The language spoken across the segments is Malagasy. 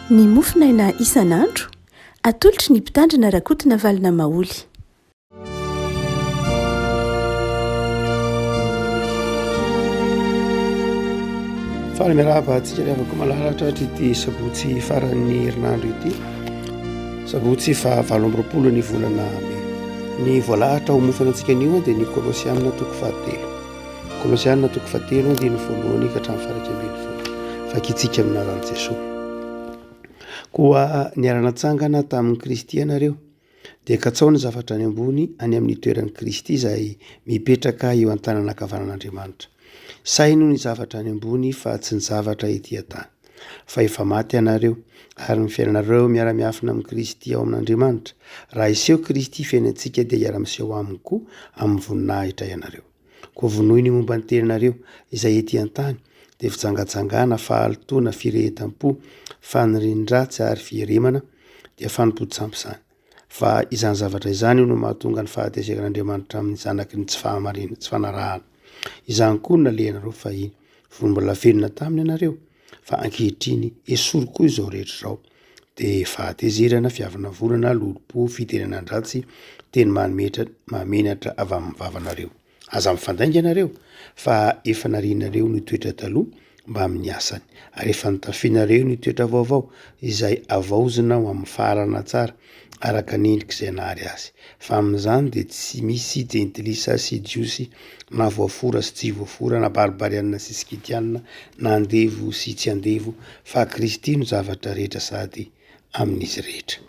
Ny mofonaina isan'andro, atolotry ny Mpitandrina Rakotonavalona Maholy. Faly miarahaba antsika ry havako malala tratry ity sabotsy faran'ny herinandro ity. Sabotsy faha 28 ny volana mey. Ny voalahatra ho mofana antsika anio dia ny Kolosiana toko fahatelo. Kolosiana toko fahatelo andininy voalohany ka hatramin'ny faha 11. Vakintsika amin'ny anaran'i Jesoa. Koa niara-natsangana tamin'i Kristy ianareo, dia katsaho ny zavatra any ambony, any amin'ny toeran'i Kristy izay mipetraka eo an-tanana ankavanan'Andriamanitra. Saino ny zavatra any ambony fa tsy ny zavatra ety an-tany. Fa efa maty ianareo, ary ny fiainanareo miara-miafina amin'i Kristy ao amin'Andriamanitra. Raha hiseho Kristy fiainantsika dia hiara-miseho aminy koa amin'ny voninahitra ianareo. Koa vonoy ny momba ny tenanareo, izay ety an-tany, dia fijangajangana, fahalotoana, firehetam-po, fanirian-dratsy ary fieremana, dia fanompoan-tsampy izany. Fa izany zavatra izany no mahatonga ny fahatezeran'Andriamanitra amin'ny zanaky ny tsy fahamarinana, tsy fanarahana. Izany koa no nalehanareo fahiny, fony mbola velona taminy ianareo, fa ankehitriny esory koa izao rehetra izao, dia fahatezerana, fiavonavonana, lolompo, fitenenan-dratsy, teny mahametra mahamenatra avy amin'ny vavanareo. Aza mifandainga ianareo, fa efa narianareo ny toetra taloha mbamin'ny asany, ary efa notafianareo ny toetra vaovao, izay havaozina ho amin'ny fahalalana tsara, araka ny endrik'izay nahary azy. Fa amin'izany dia tsy misy jentilisa sy jiosy, na voafora sy tsy voafora, na barbariana sy skitiana, na andevo sy tsy andevo, fa Kristy no zavatra rehetra sady amin'izy rehetra.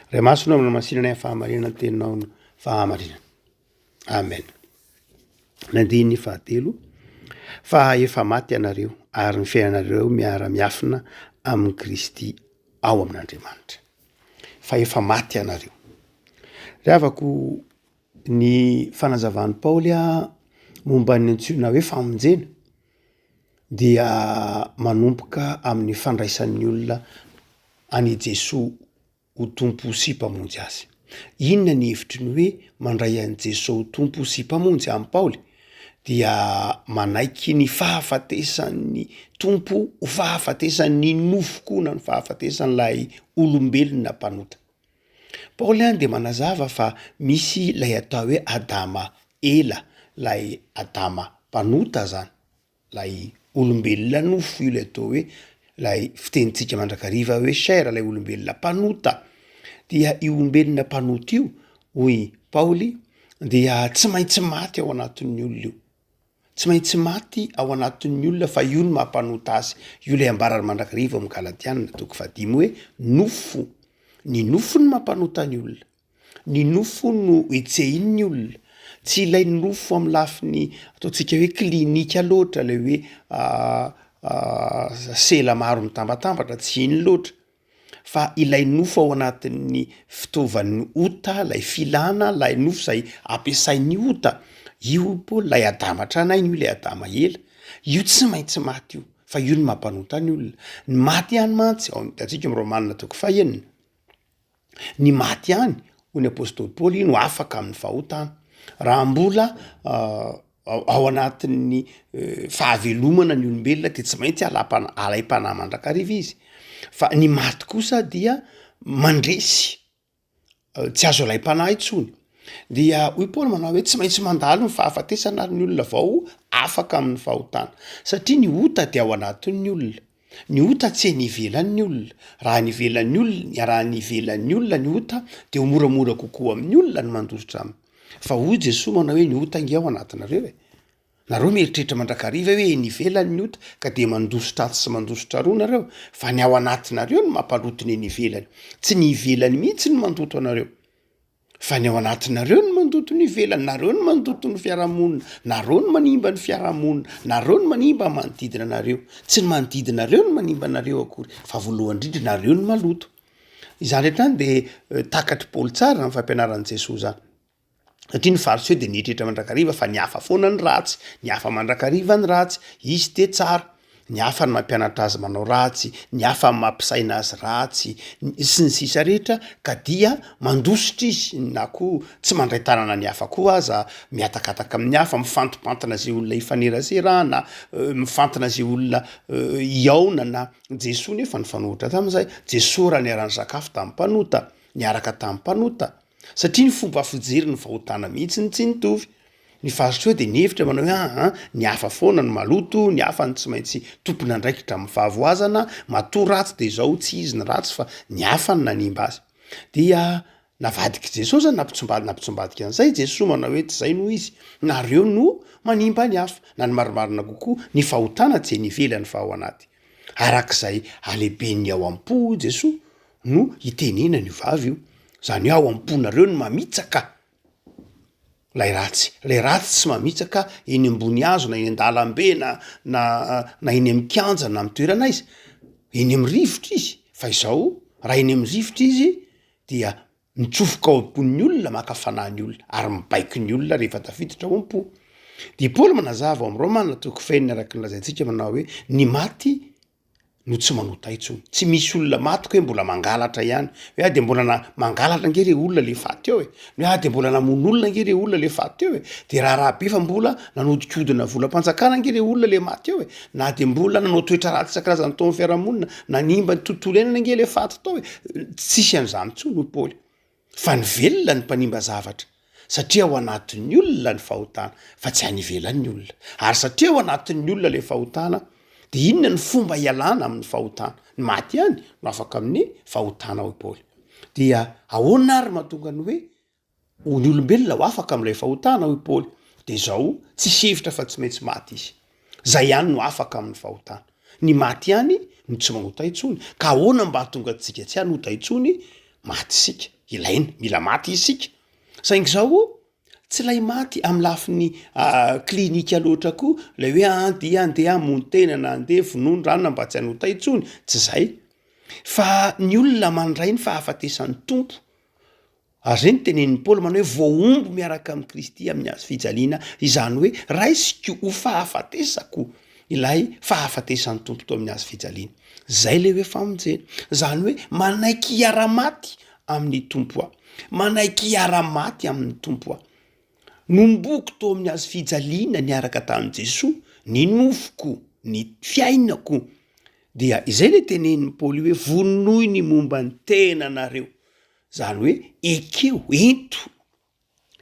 Ray Masina ô, manamasinana ny fahamarinana ny teninao no fahamarinana. Amen. Ny andininy fahatelo, fa efa maty ianareo ary ny fiainanareo miara-miafina amin'i Kristy ao amin'Andriamanitra. Fa efa maty ianareo. Ry havako, ny fanazavan'i Paoly momba ny antsoina hoe famonjena dia manomboka amin'ny fandraisan'ny olona an'i Jesoa ho Tompo sy Mpamonjy azy. Inona ny hevitry ny hoe mandray an'i Jesoa ho Tompo sy Mpamonjy amin'i Paoly? Dia manaiky ny fahafatesan'ny Tompo ho fahafatesan'ny nofo koa na ny fahafatesan'ilay olombelona mpanota. Paoly any dia manazava fa misy ilay atao hoe Adama ela, ilay Adama mpanota zany. Ilay olombelona nofo io ilay atao hoe ilay fitenintsika mandrakariva hoe chair ilay olombelona mpanota. Dia io olombelona mpanota io hoy Paoly dia tsy maintsy maty ao anatin'ny olona io. Tsy maintsy maty ao anatin'ny olona fa io no maha mpanota azy. Io ilay ambarany mandrakariva ao amin'ny Galatiana toko fahadimy hoe nofo. Ny nofo no mampanota ny olona. Ny nofo no hetsehin'ny olona, tsy ilay nofo amin'ny lafiny ataontsika hoe klinika loatra ilay hoe sela maro mitambatambatra, tsy iny loatra fa ilay nofo ao anatin'ny fitaovan'ny ota, ilay filana, ilay nofo izay ampiasain'ny ota, io hoy Paoly ilay Adama tranainy io ilay Adama ela, io tsy maintsy maty io fa io no mampanota ny olona, ny maty ihany mantsy ao hitantsika amin'ny Romana toko fahenina. Ny maty ihany, hoy ny apostoly Paoly, no afaka amin'ny fahotana. Raha mbola ao anatin'ny fahavelomana ny olombelona dia tsy maintsy alam-pana- alaim-panahy mandrakariva izy. Fa ny maty kosa dia mandresy, tsy azo alaim-panahy intsony. Dia hoy Paoly manao hoe tsy maintsy mandalo ny fahafatesana ary ny olona vao afaka amin'ny fahotana. Satria ny ota dia ao anatin'ny olona. Ny ota tsy eny ivelan'ny olona. Raha any ivelan'ny olona, raha any ivelan'ny olona ny ota dia ho moramora kokoa amin'ny olona ny mandositra aminy. Fa hoy Jesoa manao hoe ny ota ange ao anatinareo e. Nareo mieritreritra mandrakariva hoe eny ivelany ny ota ka dia mandositra atsy sy mandositra aroa nareo, fa ny ao anatinareo no mampaloto ny eny ivelany. Tsy ny ivelany mihitsy no mandoto anareo. Fa ny ao anatinareo no mandoto ny ivelany, nareo no mandoto ny fiarahamonina, nareo no manimba ny fiarahamonina, nareo no manimba ny manodidina anareo. Tsy ny manodidina anareo no manimba anareo akory, fa voalohany indrindra nareo no maloto. Izany rehetra izany dia takatr'i Paoly tsara ny fampianaran'i Jesoa izany. Satria ny Fariseo dia nieritreritra mandrakariva fa ny hafa foana ny ratsy, ny hafa mandrakariva ny ratsy, izy dia tsara. Ny hafa no mampianatra azy manao ratsy, ny hafa no mampisaina azy ratsy, sy ny sisa rehetra, ka dia mandositra izy na koa tsy mandray tanana ny hafa koa aza, mihatakataka amin'ny hafa, mifantimpantina izay olona ifaneraserana, mifantina izay olona hihaonana. Jesoa nefa nifanohitra tamin'izay, Jesoa raha niara-nisakafo tamin'ny mpanota, niaraka tamin'ny mpanota, satria ny fomba fijery ny fahotana mihitsy no tsy nitovy. Ny Fariseo dia nihevitra manao hoe aa ny hafa foana no maloto, ny hafa no tsy maintsy tompon'andraikitra amin'ny fahavoazana, matoa ratsy dia izao tsy izy no ratsy fa ny hafa no nanimba azy. Dia navadik'i Jesoa zany, nampitsomba- nampitsombadika an'izay Jesoa manao hoe tsy izay no izy, nareo no manimba ny hafa, na ny marimarina kokoa, ny fahotana tsy eny ivelany fa ao anaty. Arak'izay halehiben'ny ao am-po hoy Jesoa no itenenany io vavy io, izany hoe ao am-ponareo no mamitsaka Ilay ratsy, ilay ratsy tsy mamitsaka eny ambony hazo na eny an-dalambe na na na eny amin'ny kianja na amin'ny toerana aiza, eny amin'ny rivotra izy, fa izao raha eny amin'ny rivotra izy dia mitsofoka ao am-pon'ny olona, maka fanahy ny olona ary mibaiko ny olona rehefa tafiditra ao am-po. De i Paoly manazava ao amin'ny Romana toko fahenina araka ny lazaintsika manao hoe ny maty no tsy manota intsony. Tsy misy olona matiko hoe mbola mangalatra ihany, hoe ah de mbola na- mangalatra ange re olona le faty eo e, ny hoe ah de mbola namono olona ange re olona le faty teo e, de raharaha be fa mbola nanodikodina volam-panjakana ange re olona le maty eo e, na de mbola nanao toetra ratsy isan-karazany tao amin'ny fiarahamonina, nanimba ny tontolo iainana ange le faty tao e, tsisy an'izany intsony hoy Paoly. Fa ny velona no mpanimba zavatra, satria ao anatin'ny olona ny fahotana, fa tsy any ivelan'ny olona. Ary satria ao anatin'ny olona ilay fahotana, dia inona ny fomba hialana amin'ny fahotana? Ny maty ihany no afaka amin'ny fahotana, hoy Paoly. Dia ahoana ary mahatonga ny hoe ny olombelona ho afaka amin'ilay fahotana, hoy Paoly? Dia izao, tsisy hevitra fa tsy maintsy maty izy. Zay ihany no afaka amin'ny fahotana. Ny maty ihany no tsy manota intsony. Ka ahoana mba hahatonga antsika tsy hanota intsony? Maty isika. Ilaina. Mila maty isika. Saingy izao, tsy ilay maty amin'ny lafiny klinika loatra koa, ilay hoe andeha andeha hamono tena na andeha vonono ranona mba tsy hanota intsony. Tsy izay. Fa ny olona mandray ny fahafatesan'ny Tompo Ary izay no tenenin'i Paoly manao hoe voahombo miaraka amin'i Kristy amin'ny hazo fijaliana, izany hoe raisiko ho fahafatesako ilay fahafatesan'ny Tompo teo amin'ny hazo fijaliana. Izay ilay hoe famonjena. Izany hoe manaiky hiara-maty amin'ny Tompo aho. Manaiky hiara-maty amin'ny Tompo aho. Nomboko teo amin'ny hazo fijaliana niaraka tamin'i Jesoa ny nofoko, ny fiainako. Dia izay ilay tenenin'i Paoly hoe vonoy ny momba ny tenanareo. Izany hoe ekeo, ento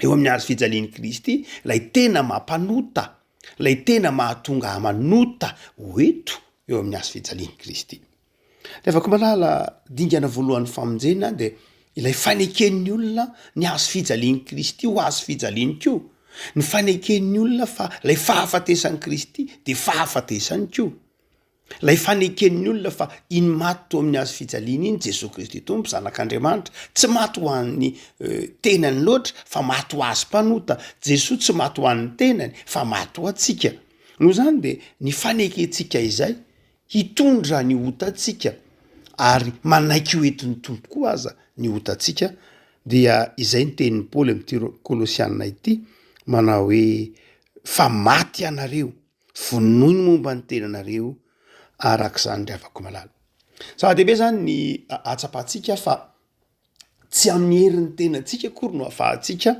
eo amin'ny hazo fijalian'i Kristy ilay tena mampanota, ilay tena mahatonga ahy manota ho eto eo amin'ny hazo fijalian'i Kristy. Ry havako malala, dingana voalohan'ny famonjena dia ilay faneken'ny olona ny hazo fijalian'i Kristy ho hazo fijaliany koa. Ny faneken'ny olona fa ilay fahafatesan'i Kristy dia fahafatesany koa. Ilay faneken'ny olona fa iny maty teo amin'ny hazo fijaliana iny Jesoa Kristy Tompo, Zanak'Andriamanitra, tsy maty ho an'ny tenany loatra fa maty ho azy mpanota. Jesoa tsy maty ho an'ny tenany fa maty ho antsika. Noho izany dia ny fanekentsika izay hitondra ny otantsika ary manaiky ho entin'ny Tompo koa aza ny otantsika dia izay ny tenin'i Paoly amin'ity Kolosiana ity manao hoe fa maty ianareo Vonoy ny momba ny tenanareo araka izany ry havako malala. Zava-dehibe zany ny ahatsapantsika fa tsy amin'ny herin'ny tenantsika akory no ahafahantsika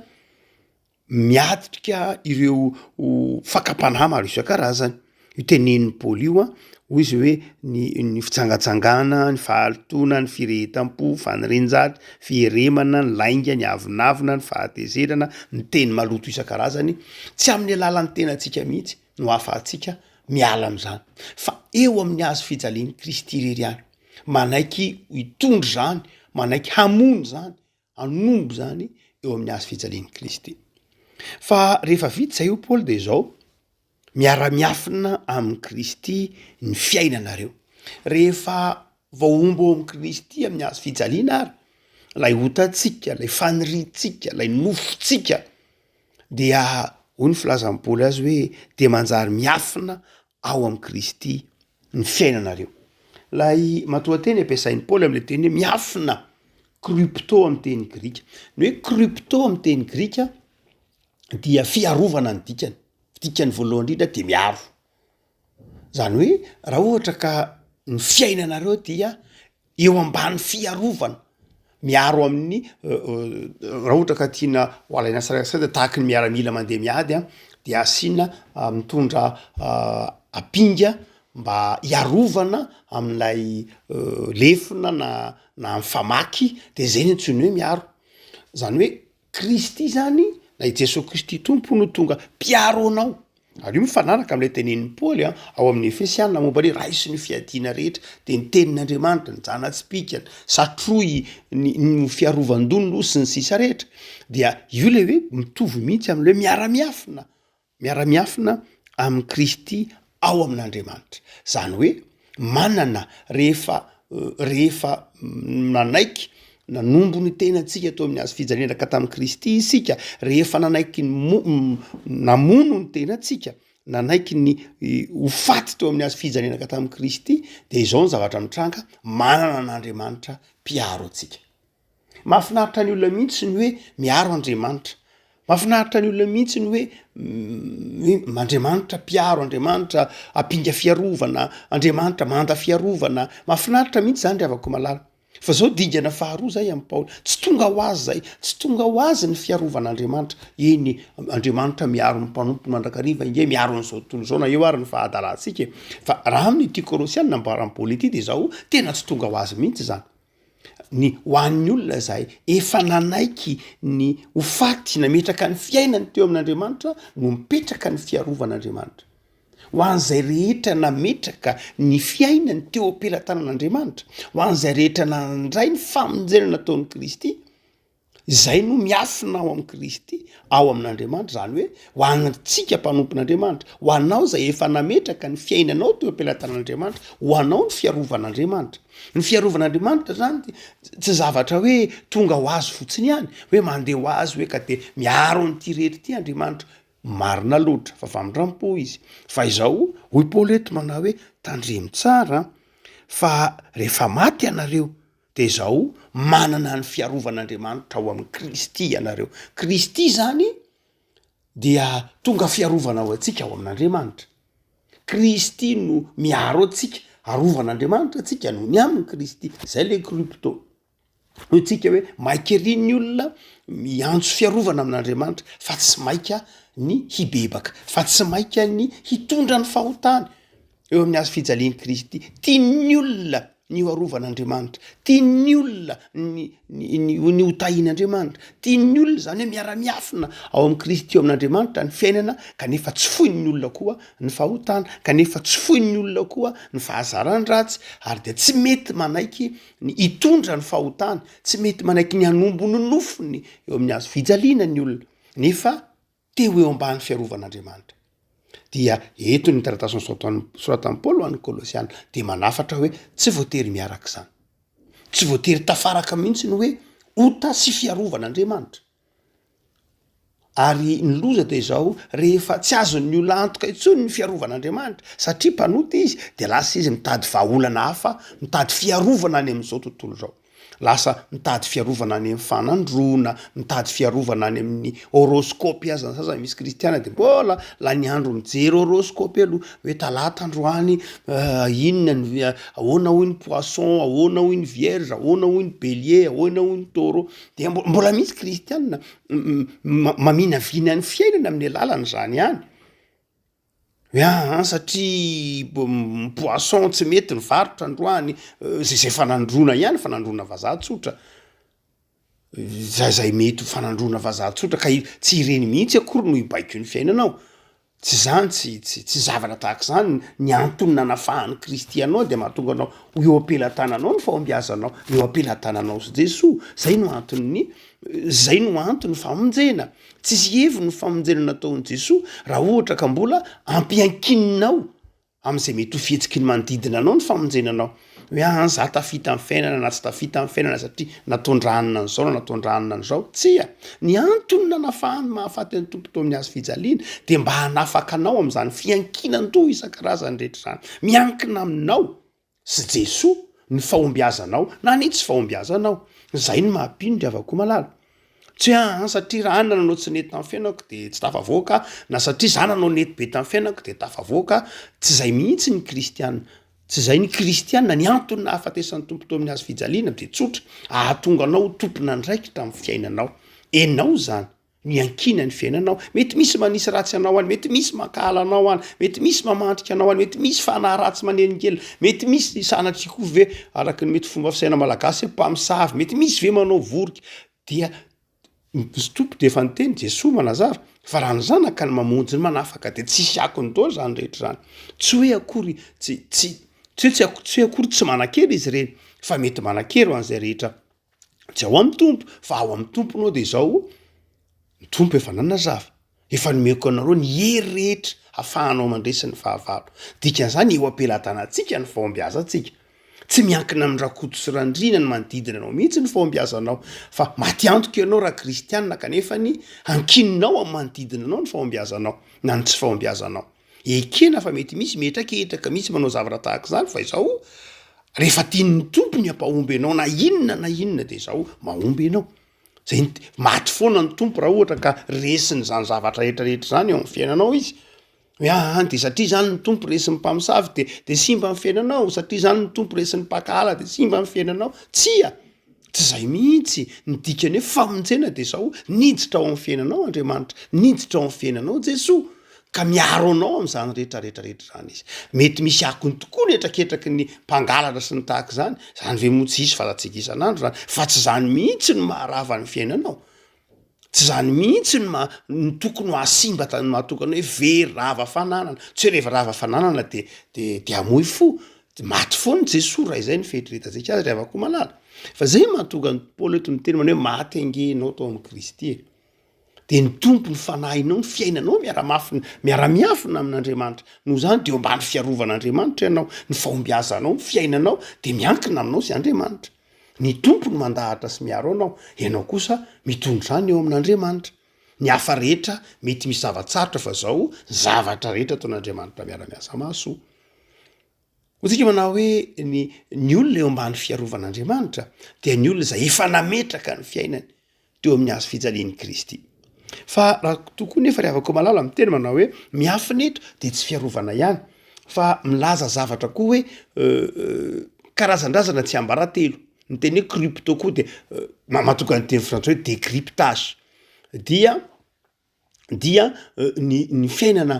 miatrika ireo fakam-panahy maro isan-karazany. Io tenenin'i Paoly io an, hoy izy hoe ny ny fijangajangana, ny fahalotoana, ny firehetam-po, fanirian-jaty, fieremana, ny lainga, ny avonavona, ny fahatezerana, ny teny maloto isan-karazany, tsy amin'ny alalan'ny tenantsika mihitsy no ahafahantsika miala amin'izany, fa eo amin'ny hazo fijalian'i Kristy irery ihany. Manaiky hitondra izany, manaiky hamono izany, hanombo izany eo amin'ny hazo fijalian'i Kristy. Fa rehefa vita izay hoy Paoly dia izao, Miara-miafina amin'i Kristy ny fiainanareo. Rehefa voahombo ao amin'i Kristy amin'ny hazo fijaliana ary ilay otantsika, ilay faniriantsika, ilay nofontsika, dia hoy ny filazan'i Paoly azy hoe dia manjary miafina ao amin'i Kristy ny fiainanareo. Ilay matoanteny ampiasain'i Paoly amin'ilay teny hoe miafina, krypto amin'ny teny grika. Ny hoe krypto amin'ny teny grika dia fiarovana ny dikany. Dikany voalohany indrindra dia miaro. Zany hoe raha ohatra ka ny fiainanareo dia eo ambany fiarovana, miaro amin'ny raha ohatra ka tiana ho alaina sary an-tsaina de tahaky ny miaramila mandeha miady an, de asiana mitondra ampinga mba hiarovana amin'ilay lefona na na amy famaky de zay ny antsoiny hoe miaro, zany hoe Kristy zany na i Jesoa Kristy Tompo no tonga mpiaro anao. Ary io mifanaraka amin'ilay tenenin'i Paoly an, ao amin'ny Efesiana momba ny hoe raiso ny fiadiana rehetra, dia ny tenin'Andriamanitra, ny zana-tsipìkany, satroy ny ny fiarovan-doha ny sy ny sisa rehetra. Dia io ilay hoe mitovy mihitsy amin'ilay hoe miara-miafina, miara-miafina amin'i Kristy ao amin'Andriamanitra. Izany hoe manana rehefa rehefa nanaiky nanombo ny tenantsika teo amin'ny hazo fijaliana ka tamin'i Kristy isika, rehefa nanaiky ny mo- namono ny tenantsika, nanaiky ny ho faty teo amin'ny hazo fijaliana ka tamin'i Kristy, de izao ny zavatra mitranga, manana an'Andriamanitra mpiaro antsika. Mahafinaritra ny olona mihitsy ny hoe miaro Andriamanitra. Mahafinaritra ny olona mihitsy ny hoe hoe Andriamanitra mpiaro, Andriamanitra ampinga fiarovana, Andriamanitra manda fiarovana. Mahafinaritra mihitsy zany ry havako malala. Fa zao dingana faharoa zay amin'i Paoly, tsy tonga ho azy zay, tsy tonga ho azy ny fiarovan'Andriamanitra. Eny, Andriamanitra miaro ny mpanompony mandrakariva ange, miaro an'izao tontolo izao na eo ary ny fahadalantsika e. Fa raha amin'ity Kolosiana nambaran'i Paoly ity de zao, tena tsy tonga ho azy mihitsy zany. Ny ho an'ny olona izay efa nanaiky ny ho faty, nametraka ny fiainany teo amin'Andriamanitra no mipetraka ny fiarovan'Andriamanitra. Ho an'izay rehetra nametraka ny fiainany teo am-pelatanan'Andriamanitra, ho an'izay rehetra nandray ny famonjena nataon'i Kristy, Izay no miafina ao amin'i Kristy, ao amin'Andriamanitra, izany hoe ho antsika mpanompon'Andriamanitra, ho anao izay efa nametraka ny fiainanao teo am-pelatanan'Andriamanitra, ho anao ny fiarovan'Andriamanitra. Ny fiarovan'Andriamanitra zany de tsy zavatra hoe tonga ho azy fotsiny ihany, hoe mandeha ho azy hoe ka de miaro an'ity rery ity Andriamanitra. Marina loatra fa famindram-po izy. Fa izao, hoy Paoly eto manao hoe tandremo tsara fa rehefa maty ianareo Dia izao, manana ny fiarovan'Andriamanitra ao amin'i Kristy ianareo. Kristy izany dia tonga fiarovana ho antsika ao amin'Andriamanitra. Kristy no miaro antsika, arovan'Andriamanitra antsika noho ny amin'i Kristy. Izay ilay crypto. Hoy tsika hoe maika ery ny olona miantso fiarovana amin'Andriamanitra fa tsy maika ny hibebaka, fa tsy maika ny hitondra ny fahotany. Eo amin'ny hazo fijalian'i Kristy. Tian'ny olona ny ho arovan'Andriamanitra, tian'ny olona ny ny ny ny ho tahian'Andriamanitra, tian'ny olona izany hoe miara-miafina ao amin'i Kristy eo amin'Andriamanitra ny fiainana kanefa tsy foin'ny olona koa ny fahotana, kanefa tsy foin'ny olona koa ny fahazaran-dratsy ary dia tsy mety manaiky ny hitondra ny fahotany, tsy mety manaiky ny hanombo ny nofony eo amin'ny hazo fijaliana ny olona nefa teo eo ambany fiarovan'Andriamanitra. Dia eto ny taratasy nosoratan'i Paoly ho an'ny Kolosiana dia manafatra hoe tsy voatery miaraka izany. Tsy voatery tafaraka mihitsy ny hoe ota sy fiarovan'Andriamanitra. Ary ny loza dia izao, rehefa tsy azon'ny olona antoka intsony ny fiarovan'Andriamanitra, satria mpanota izy, dia lasa izy mitady vahaolana hafa, mitady fiarovana any amin'izao tontolo izao. Lasa mitady fiarovana any amin'ny fanandroana, mitady fiarovana any amin'ny horoscope aza ny sasany, misy kristiana de mbola lany andro mijery horoscope aloha hoe talata androany inona ny ahoana hoy ny poisson, ahoana hoy ny vierge, ahoana hoy ny bélier, ahoana hoy ny taureau, de mbo- mbola misy kristiana maminavina ny fiainana amin'ny alalan'izany ihany. Hoe aa satria poisson tsy mety ny varotra androany, zay zay fanandroana ihany, fanandroana vazaha tsotra, zay zay mety ho fanandroana vazaha tsotra ka tsy ireny mihitsy akory no hibaiko ny fiainanao, tsy zany tsy tsy tsy zavatra tahaka izany ny antony nanafahan'i Kristy anao de mahatonga anao ho eo am-pelatananao ny fahombiazanao, eo am-pelatananao sy Jesoa, zay no anton'ny zay no anton'ny famonjena. Tsisy heviny ny famonjena nataon'i Jesoa raha ohatra ka mbola ampiankininao amin'izay mety ho fihetsiky ny manodidina anao ny famonjena anao. Hoe an za tafita amin'ny fiainana na tsy tafita amin'ny fiainana satria nataon-dranona an'izao na nataon-dranona an'izao. Tsia! Ny antony nanafahany mahafaty an'ny Tompo teo amin'ny hazo fijaliana dia mba hanafaka anao amin'izany fiankinan-doha isan-karazany rehetra izany. Miankina aminao sy Jesoa ny fahombiazanao na ny tsy fahombiazanao. Zay no maha mpino ry havako malala. Tsy hoe aa satria raha any nanao tsy nety tamin'ny fiainako de tsy tafavoaka aho, na satria za nanao nety be tamin'ny fiainako de tafavoaka aho, tsy zay mihitsy ny kristiana, tsy zay ny kristiana, ny antony nahafatesan'ny Tompo teo amin'ny hazo fijaliana de tsotra, ahatonga anao ho tompon'andraikitra amin'ny fiainanao, enao zany. Miankina ny fiainanao. Mety misy manisy ratsy anao any, mety misy mankahala anao any, mety misy mamandrika anao any, mety misy fanahy ratsy manelingelina, mety misy sanatria koa ve araka ny mety fomba fisaina malagasy hoe mpamosavy, mety misy ve manao vorika, dia ny Tompo dia efa niteny, Jesoa manazava fa raha ny zanaka no mamonjy ny manafaka de tsisy akony daholo zany rehetra zany, tsy hoe akory tsy tsy tsy hoe tsy ak- tsy hoe akory tsy manan-kery izy ireny fa mety manan-kery ho an'izay rehetra Tsy ao amin'ny Tompo, fa ao amin'ny Tompo ianao dia izao, ny Tompo efa nanazava, efa nomeko anareo ny hery rehetra ahafahanao mandresy ny fahavalo. Dikan'izany eo am-pelatanantsika ny fahombiazantsika. Tsy miankina amin'ny Rakoto sy Randriana ny manodidina anao mihitsy ny fahombiazanao, fa maty antoka ianao raha kristianina kanefa ny ankininao amin'ny manodidina anao ny fahombiazanao na ny tsy fahombiazanao. Ekena fa mety misy mihetraketraka, misy manao zavatra tahaka izany fa izao rehefa tian'ny Tompo ny hampahomby anao na inona na inona de izao mahomby ianao. Zay ny maty foana ny Tompo raha ohatra ka resin'izany zavatra rehetrarehetra izany eo amin'ny fiainanao izy. Hoe aa de satria zany ny Tompo resin'ny mpamosavy de de simba ny fiainanao, satria zany ny Tompo resin'ny mpankahala de simba ny fiainanao. Tsia! Tsy izay mihitsy, ny dikany hoe famonjena dia izao, niditra ao amin'ny fiainanao Andriamanitra, niditra ao amin'ny fiainanao Jesoa, ka miaro anao amin'izany rehetra rehetra rehetra izany Izy. Mety misy akony tokoa ny hetraketraky ny mpangalatra sy ny tahaka izany, izany ve moa tsy hisy fantatsika isan'andro izany, fa tsy izany mihitsy no maharava ny fiainanao. Tsy izany mihitsy no maha, no tokony ho hahasimba ta- no mahatonga ny hoe very rava fananana, tsy hoe rehefa rava fananana de de de hamoy fo, de maty foana Jesoa raha izay no fieritreretantsika azy ry havako malala, fa zay mahatonga an'i Paoly eto miteny manao hoe maty ange ianao tao amin'i Kristy e, de ny Tompo ny fanahinao ny fiainanao miara-mafina miara-miafina amin'Andriamanitra, noho izany de eo ambany fiarovan'Andriamanitra ianao, ny fahombiazanao, ny fiainanao de miankina aminao sy Andriamanitra. Ny Tompo no mandahatra sy miaro anao, ianao kosa mitondra izany eo amin'Andriamanitra. Ny hafa rehetra mety misy zava-tsarotra fa zao zavatra rehetra ataon'Andriamanitra miara-miasa mahasoa. Hoy tsika manao hoe ny ny olona eo ambany fiarovan'Andriamanitra dia ny olona izay efa nametraka ny fiainany teo amin'ny hazo fijalian'i Kristy. Fa raha tokoa nefa ry havako malala miteny manao hoe miafina eto dia tsy fiarovana ihany fa milaza zavatra koa hoe karazan-drazana tsiambaratelo. Ny teny hoe crypto koa dia mahatonga ny teny frantsay hoe décryptage dia dia ny ny fiainana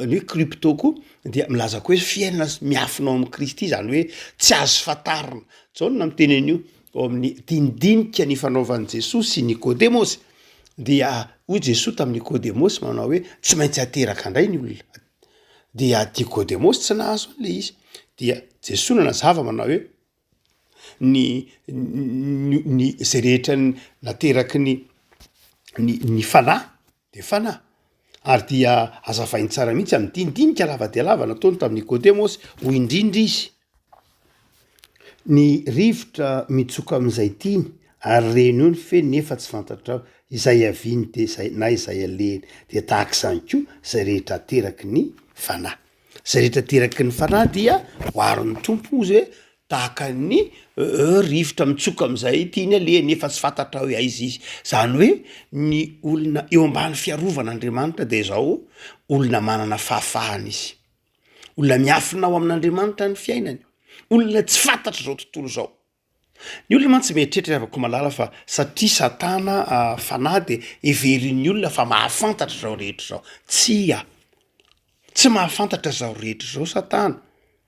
ny hoe crypto koa dia milaza koa hoe fiainana miafina ao amin'i Kristy izany hoe tsy azo fantarina. Jaona miteny an'io ao amin'ny dinidinika nifanaovan'i Jesoa sy Nikodemosy dia hoy Jesoa tamin'i Nikodemosy manao hoe tsy maintsy ateraka indray ny olona, dia Nikodemosy tsy nahazo an'le izy, dia Jesoa nanazava manao hoe ny ny ny zay rehetra nateraky ny ny ny fanahy de fanahy, ary dia hazavainy tsara mihitsy amin'ny dinidinika lava dia lava nataony tamin'i Nikodemosy, hoy indrindra izy, ny rivotra mitsoka amin'izay tiany ary reny eo ny feny nefa tsy fantatrao izay aviany de izay na izay alehany, de tahaka izany koa izay rehetra ateraky ny fanahy. Izay rehetra ateraky ny fanahy dia oharin'ny Tompo ozy hoe tahaka ny rivotra mitsoka amin'izay tiany aleha nefa tsy fantatra hoe aiza izy. Zany hoe ny olona eo ambany fiarovan'Andriamanitra de zao olona manana fahafahana izy, olona miafina ao amin'Andriamanitra ny fiainany, olona tsy fantatr'izao tontolo izao. Ny olona mantsy mieritreritra ry havako malala fa satria satana fanahy de heverin'ny olona fa mahafantatra izao rehetra izao. Tsia, tsy mahafantatra izao rehetra izao satana,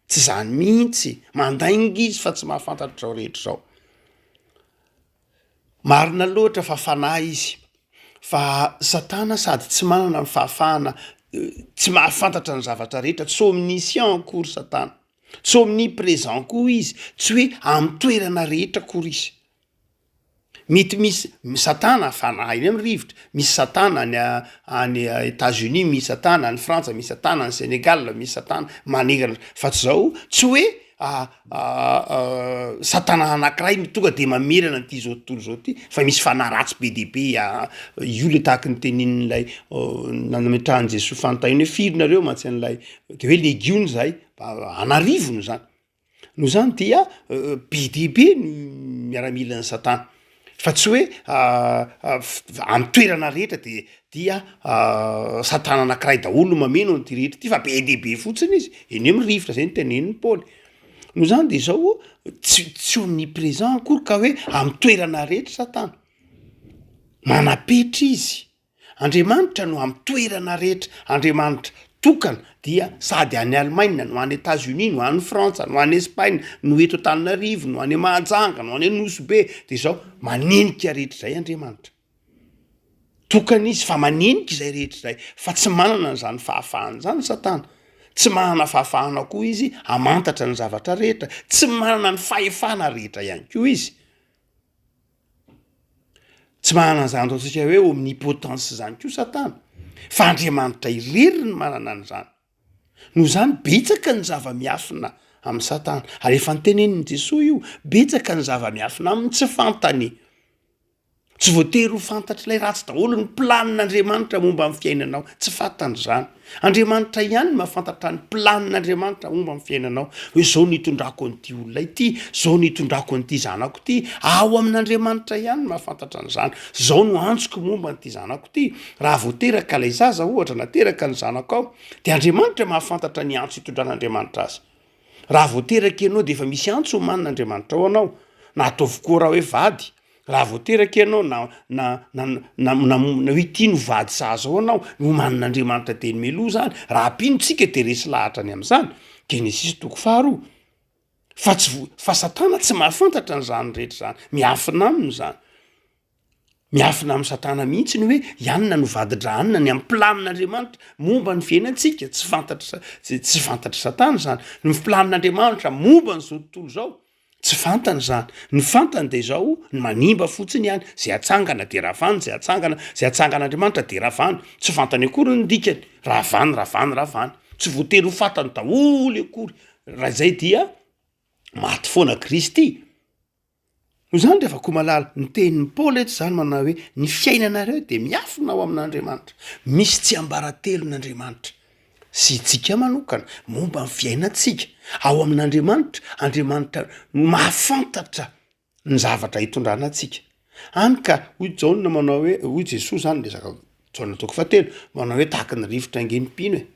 tsy zany mihitsy, mandainga izy fa tsy mahafantatra izao rehetra izao. Marina loatra fa fanahy izy, fa satana sady tsy manana ny fahafahana, tsy mahafantatra ny zavatra rehetra, tsy omniscient akory satana. Tsy omnipresent koa izy, tsy hoe amin'ny toerana rehetra akory izy. Mety misy satana fanahy eny amin'ny rivotra, misy satana any any Etats Unis, misy satana any Frantsa, misy satana any Senegal, misy satana manerana, fa tsy zao, tsy hoe satana anankiray no tonga de mamerana an'ity zao tontolo zao ty, fa misy fanahy ratsy be dia be io le tahaky ny tenenin'ilay nametrahan'i Jesoa fanontaniana hoe firy nareo mantsy an'ilay de hoe legiona zahay, an'arivony zany, noho izany dia be dia be ny miaramilan'i satana. Fa tsy hoe amin'ny toerana rehetra de dia satana anakiray daholo no mameno an'ity rehetra ity fa be dia be fotsiny izy, eny hoe mirifotra zay no tenenin'i Paoly. Noho izany de zao tsy tsy omnipresent akory ka hoe amin'ny toerana rehetra satana, manam-petra izy. Andriamanitra no amin'ny toerana rehetra, Andriamanitra tokana dia sady any Allemagne no any Etats Unis no any Frantsa no any Espagne no eto Antananarivo no any Mahajanga no any Nosy Be de zao manenika rehetra izay Andriamanitra. Tokana izy fa manenika izay rehetra izay fa tsy manana an'izany fahafahana izany Satana. Tsy manana fahafahana koa izy hamantatra ny zavatra rehetra, tsy manana ny fahefana rehetra ihany koa izy. Tsy manana an'izany ataontsika hoe omnipotence izany koa Satana, fa Andriamanitra irery no manana an'izany. Noho izany, betsaka ny zava-miafina amin'i Satana, ary efa notenenin'i Jesoa io, betsaka ny zava-miafina aminy tsy fantany. Tsy voatery ho fantatr'ilay ratsy daholo ny planin'Andriamanitra momba ny fiainanao, tsy fantany izany. Andriamanitra ihany no mahafantatra ny planin'Andriamanitra momba ny fiainanao, hoe zao no hitondrako an'ity olona ity, zao no hitondrako an'ity zanako ity, ao amin'Andriamanitra ihany no mahafantatra an'izany, zao no antsoko momba an'ity zanako ity, raha vao teraka ilay zaza ohatra na teraka ny zanakao dia Andriamanitra mahafantatra ny antso hitondran'Andriamanitra azy. Raha vao teraka ianao dia efa misy antso omanin'Andriamanitra ho anao, na ataovy koa raha hoe vady, Raha vao teraka ianao na na na na na na hoe ity no vady sahaza ho anao, nomanin'Andriamanitra teny mialoha izany, raha mpino tsika de resy lahatra ny amin'izany, Genesisy toko faharoa, fa tsy vo- fa Satana tsy mahafantatra an'izany rehetra izany, miafina aminy izany, miafina amin'i Satana mihitsy ny hoe i anona no vadin-dRaanona, ny amin'ny planin'Andriamanitra momba ny fiainantsika, tsy fantatry sa- tsy tsy fantatry Satana izany, ny planin'Andriamanitra momba an'izao tontolo izao, Tsy fantany izany. Ny fantany dia izao, ny manimba fotsiny ihany, izay atsangana dia ravany, izay atsangana, izay atsangan'Andriamanitra dia ravany. Tsy fantany akory ny dikany. Ravany, ravany, ravany. Tsy voatery ho fantany daholo akory. Raha izay dia maty foana Kristy. Noho izany ry havako malala, ny tenin'i Paoly eto izany manao hoe ny fiainanareo dia miafina ao amin'Andriamanitra. Misy tsiambaratelon'Andriamanitra. sy itsika manokana momba ny fiainantsika ao amin'Andriamanitra, Andriamanitra no mahafantatra ny zavatra hitondrana antsika. Hany ka hoy Jaona manao hoe, hoy Jesoa zany resaka Jaona toko fahatelo, manao hoe tahaky ny rivotra ange ny mpino e.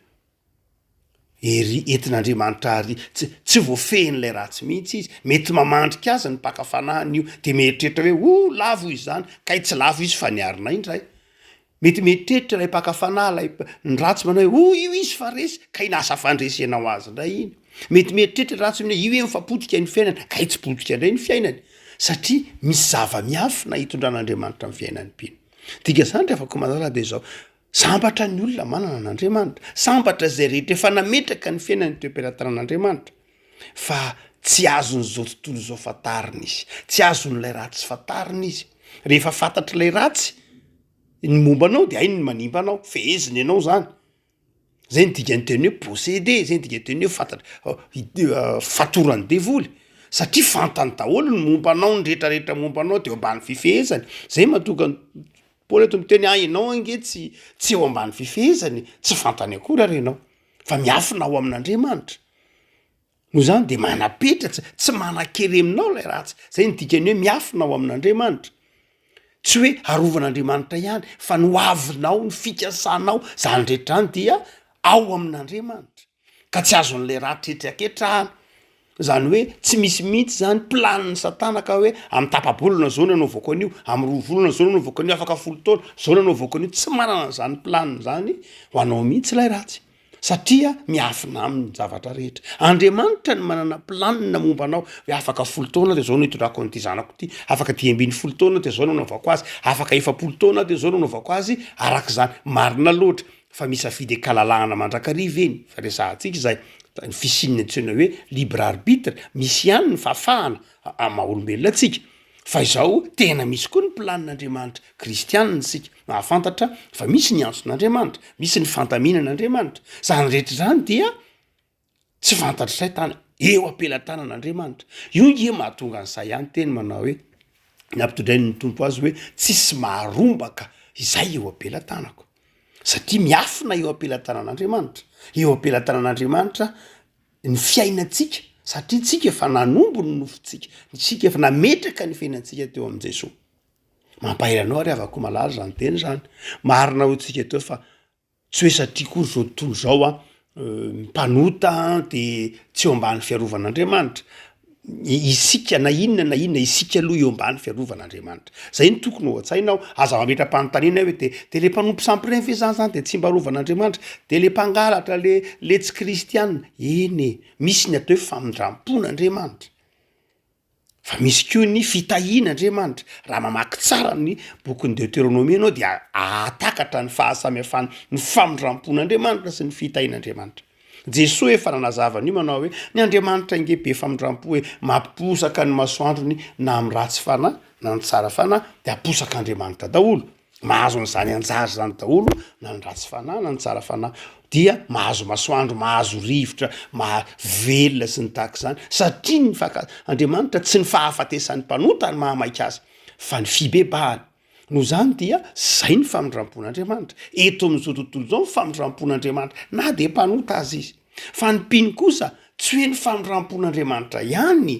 Ery entin'Andriamanitra ary tsy tsy voafehin'ilay ratsy mihitsy izy, mety mamandrika azy ny mpaka fanahiny io, de mieritreritra hoe oh lavo izy zany, kay tsy lavo izy fa niarina indray. Mety mieritreritra ilay mpaka fanahy, ilay ny ratsy manao hoe oh io izy fa resy, kay lasa fandresena ho azy indray iny. Mety mieritreritra ny ratsy hoe io eny fa potika ny fiainany, kay tsy potika indray ny fiainany. Satria misy zava-miafina itondran'Andriamanitra ny fiainan'ny mpino. Dikan'izany ry havako malala dia izao, sambatra ny olona manana an'Andriamanitra, sambatra izay rehetra efa nametraka ny fiainany teo am-pelatanan'Andriamanitra. Fa tsy azon'izao tontolo izao fantarina izy, tsy azon'ilay ratsy fantarina izy. Rehefa fantatr'ilay ratsy, Ny momba anao de hainy ny manimba anao, feheziny ianao zany, zay ny dikan'ny teny hoe possédé, zay ny dikan'ny teny hoe fantatra fatoran'ny devoly, satria fantany daholo ny momba anao, ny retraretra momba anao de eo ambany fifehezany, zay mahatonga an'i Paoly eto miteny ah ianao ange tsy tsy eo ambany fifehezany e, tsy fantany akory ary ianao fa miafina ao amin'Andriamanitra. Noho izany dia manapetra, tsy tsy manan-kery aminao ilay ratsy. Zay ny dikan'ny hoe miafina ao amin'Andriamanitra. Tsy hoe arovan'Andriamanitra ihany fa ny hoavinao, ny fikasanao, zany rehetra zany dia ao amin'Andriamanitra. Ka tsy azon'ilay ratsy hetraketrahana. Zany hoe tsy misy mihitsy zany planin'i satana ka hoe amin'ny tapa-bolana zao no anaovako an'io, amin'ny roa volana zao no anaovako an'io, afaka folo taona zao no anaovako an'io, tsy manana an'izany planina zany ho anao mihitsy ilay ratsy. Satria miafina aminy ny zavatra rehetra. Andriamanitra no manana planina momba anao hoe afaka folo taona dia zao no hitondrako an'ity zanako ity, afaka 15 taona dia zao no anaovako azy, afaka 40 taona dia zao no anaovako azy, arak'izany. Marina loatra fa misafidy an-kalalahana mandrakariva eny, fa resahantsika izay, ny fisian'ny antsoina hoe libre arbitre, misy ihany ny fahafahana amin'ny maha olombelona antsika. Fa izao, tena misy koa ny planin'Andriamanitra. Kristianina isika, mahafantatra fa misy ny antson'Andriamanitra, misy ny fandaminan'Andriamanitra. Izany rehetra izany dia tsy fantatr'i Saitana, eo am-pelatanan'Andriamanitra. Io nge mahatonga an'i Isaia niteny manao hoe, nampitondrain'ny Tompo azy hoe, tsisy maharombaka izay eo am-pelatanako. Satria miafina eo am-pelatanan'Andriamanitra. Eo am-pelatanan'Andriamanitra ny fiainantsika satria tsika efa nanombo ny nofontsika, tsika efa nametraka ny fiainantsika teo amin'i Jesoa. Mampahery anao ary havako malala izany teny izany. Marina hoy tsika teo fa tsy hoe satria koa zao tontolo izao an, mpanota de tsy eo ambany fiarovan'Andriamanitra. Isika na inona na inona, isika aloha eo ambany fiarovan'Andriamanitra. Zay no tokony ao an-tsainao, aza mametra-panontaniana hoe de de le mpanompo sampy reny ve zany zany de tsy mba arovan'Andriamanitra? De le mpangalatra, le le tsy kristiana? Eny e, misy ny atao hoe famindram-pon'Andriamanitra. Fa misy koa ny fitahian'Andriamanitra. Raha mamaky tsara ny bokin'ny Deoteronomia ianao dia hahatakatra ny fahasamihafan'ny ny famindram-pon'Andriamanitra sy ny fitahian'Andriamanitra. Jesoa efa nanazava an'io manao hoe, ny Andriamanitra ange be famindram-po e, mampiposaka ny masoandrony na amin'ny ratsy fanahy na ny tsara fanahy dia aposak'Andriamanitra daholo. Mahazo an'izany anjara izany daholo na ny ratsy fanahy na ny tsara fanahy dia mahazo masoandro, mahazo rivotra, maha velona sy ny tahaka izany satria ny faka- Andriamanitra tsy ny fahafatesan'ny mpanota no mahamaika azy fa ny fibebahana. Noho izany dia zay ny famindram-pon'Andriamanitra. Eto amin'izao tontolo izao ny famindram-pon'Andriamanitra na dia mpanota aza izy. Fa ny mpino kosa tsy hoe ny famindram-pon'Andriamanitra ihany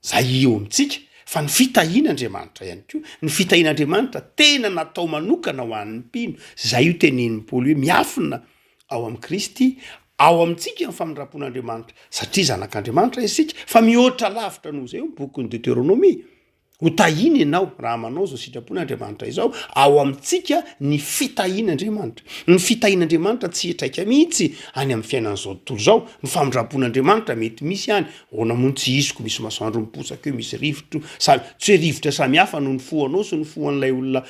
Zay eo amintsika fa ny fitahian'Andriamanitra ihany koa, ny fitahian'Andriamanitra tena natao manokana ho an'ny mpino, zay io tenenin'i Paoly hoe miafina ao amin'i Kristy, ao amintsika ny famindram-pon'Andriamanitra, satria zanak'Andriamanitra isika, fa mihoatra lavitra noho izay io ny bokin'ny Deteronomia. Ho tahiana ianao raha manao izao sitrapon'Andriamanitra izao, ao amintsika ny fitahian'Andriamanitra. Ny fitahian'Andriamanitra tsy hitraika mihitsy any amin'ny fiainan'izao tontolo izao. Ny famindram-pon'Andriamanitra mety misy any, ahoana moa no tsy hisy ko misy masoandro miposaka eo, misy rivotra, samy, tsy hoe rivotra samy hafa no ny fohanao sy ny fohan'ilay olona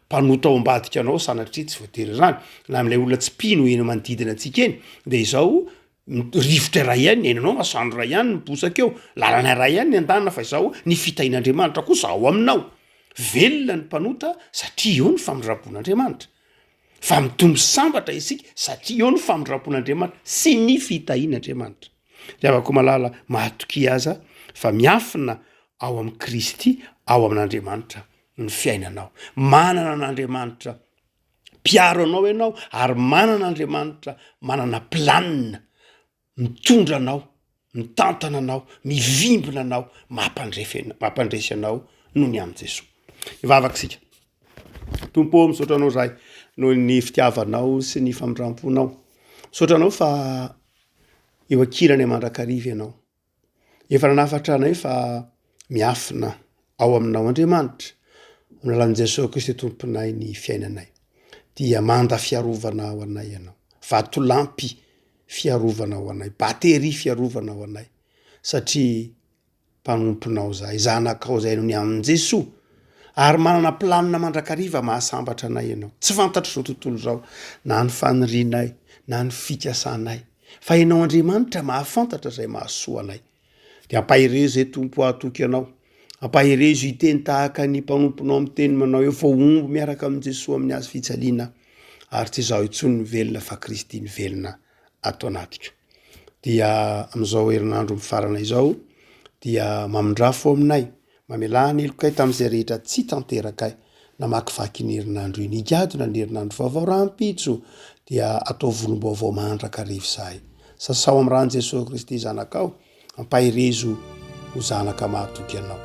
mpanota ao ambadika anao, sanatria tsy voatery izany, na amin'ilay olona tsy mpino eny manodidina antsika eny, dia izao Rivotra iray ihany ny iainanao, masoandro iray ihany miposaka eo, lalana iray ihany ny andanina fa izao ny fitahian'Andriamanitra kosa ao aminao. Velona ny mpanota satria eo ny famindram-pon'Andriamanitra. Fa mitombo sambatra isika satria eo ny famindram-pon'Andriamanitra sy ny fitahian'Andriamanitra. Ry havako malala, mahatokia aza fa miafina ao amin'i Kristy, ao amin'Andriamanitra ny fiainanao. Manana an'Andriamanitra Mpiaro anao ianao ary manana Andriamanitra manana planina mitondra anao, mitantana anao, mivimbina anao, mampandrefy mampandresy anao noho ny amin'i Jesoa. Hivavaka isika. Tompo ô, misaotra anao izahay noho ny fitiavanao sy ny famindram-ponao. Misaotra anao fa eo ankilanay mandrakariva ianao. Efa nanafatra anay fa miafina ao aminao Andriamanitra, amin'ny alalan'i Jesoa Kristy Tomponay ny fiainanay. Dia manda fiarovana ho anay Ianao, vatolampy fiarovana ho anay, bateria fiarovana ho anay, satria mpanomponao zahay, zanakao zahay noho ny amin'i Jesoa. Ary manana planina mandrakariva mahasambatra anay Ianao. Tsy fantatr'izao tontolo izao na ny fanirianay na ny fikasanay. Fa Ianao Andriamanitra mahafantatra izay mahasoa anay. Dia ampaherezo izay Tompo hahatoky Anao. Ampaherezo hiteny tahaka ny mpanomponao miteny manao hoe voahombo miaraka amin'i Jesoa amin'ny hazo fijaliana aho, ary tsy izaho intsony no velona fa Kristy no velona ato anatiko. Dia amin'izao herinandro mifarana izao dia mamindrafo aminay Mamelà ny helokay tamin'izay rehetra tsy tanterakay. Namakivaky iny herinandro iny. Higadona ny herinandro vaovao rahampitso dia ataovy volom-baovao mandrakariva izahay. Sasao amin'ny ran'i Jesoa Kristy Zanakao, ampaherezo ho zanaka mahatoky Anao.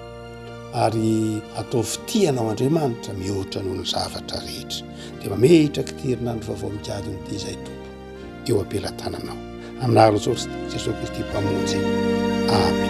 Ary ataovy tia Anao Andriamanitra mihoatra noho ny zavatra rehetra. Dia mametraka ity herinandro vaovao migadona ity izahay Tompo eo am-pelatananao. Amin'ny anaran'i Jesoa Kristy Mpamonjy. Amen.